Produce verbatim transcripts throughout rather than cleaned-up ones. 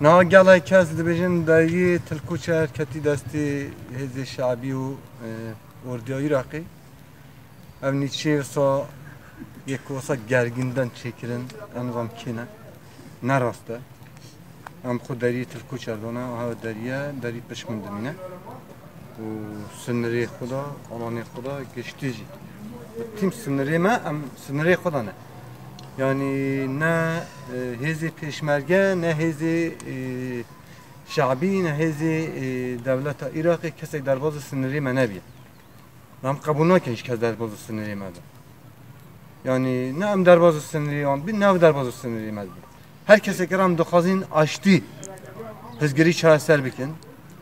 Niha gelek kes dibêjin deriyê Til Koçer ketî destê hêzê şe'bî û, e, ordiya Iraqê. Ev nîçe wisa yek wisa gerginden çêkirin, em van kê ne. Ne rast e. Em xwe deriyê Til Koçer dane, aha deriye, derî pişt min dimîne. Û sinirê xwe de, alanê xwe de giştî jî. Tîm sinirê me, em sinirê xwe de ne. Yanî ne, e, hêzê pêşmerge, ne hêzê, e, şe'bî, ne hêzê, e, dewleta Iraqê kesek derbazî sinirê me nebiye. Em qebûl nakin ji kes derbazî sinirê me be. Yanî ne em derbazî sinirê wan bin, ne ew derbazî sinirê me dibin. Her kesek re em dixwazin aştî, hizgirî çareser bikin.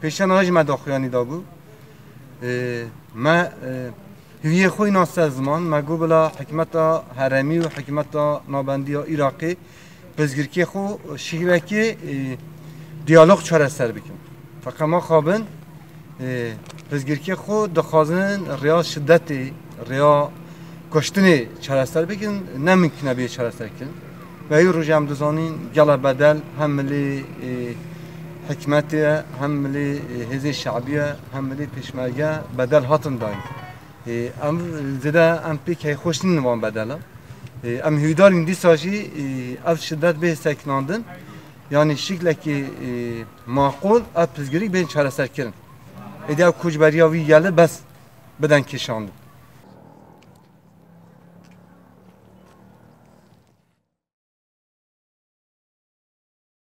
Pêşe niha jî me daxuyanî dabû. Ê, me, ê, hêviyê xwe nas ser ziman, me got bila hikûmeta herêmî û hikûmeta navendî ya Iraqê pirsgirkê xwe şiklekê, ê, diyalog çareser bikin. Feqet me xabin, ê, pirsgirkê xwe dixwazin rêya şidetê, rêya kuştinê çareser bikin, ne mimkun e bê çareser kirin. Ve yê rojê em dizanîn gela bedel hem milê, ê, hikûmetê ye, hem milê, ê, hêzê şe'bî ye, hem milê pêşmerge bedel hatin dayîn. Ê, em zêde em pê keyfxweş nîn van bedela. Ê, em hêvîdar in dîsa jî, ê, ev şidet bê sekinandin. Yanî şiklekî, ê, maqûl ev pirsgirîk bên çareserkirin. Êdî ev koçberiya wî yelî bes biden kişandin.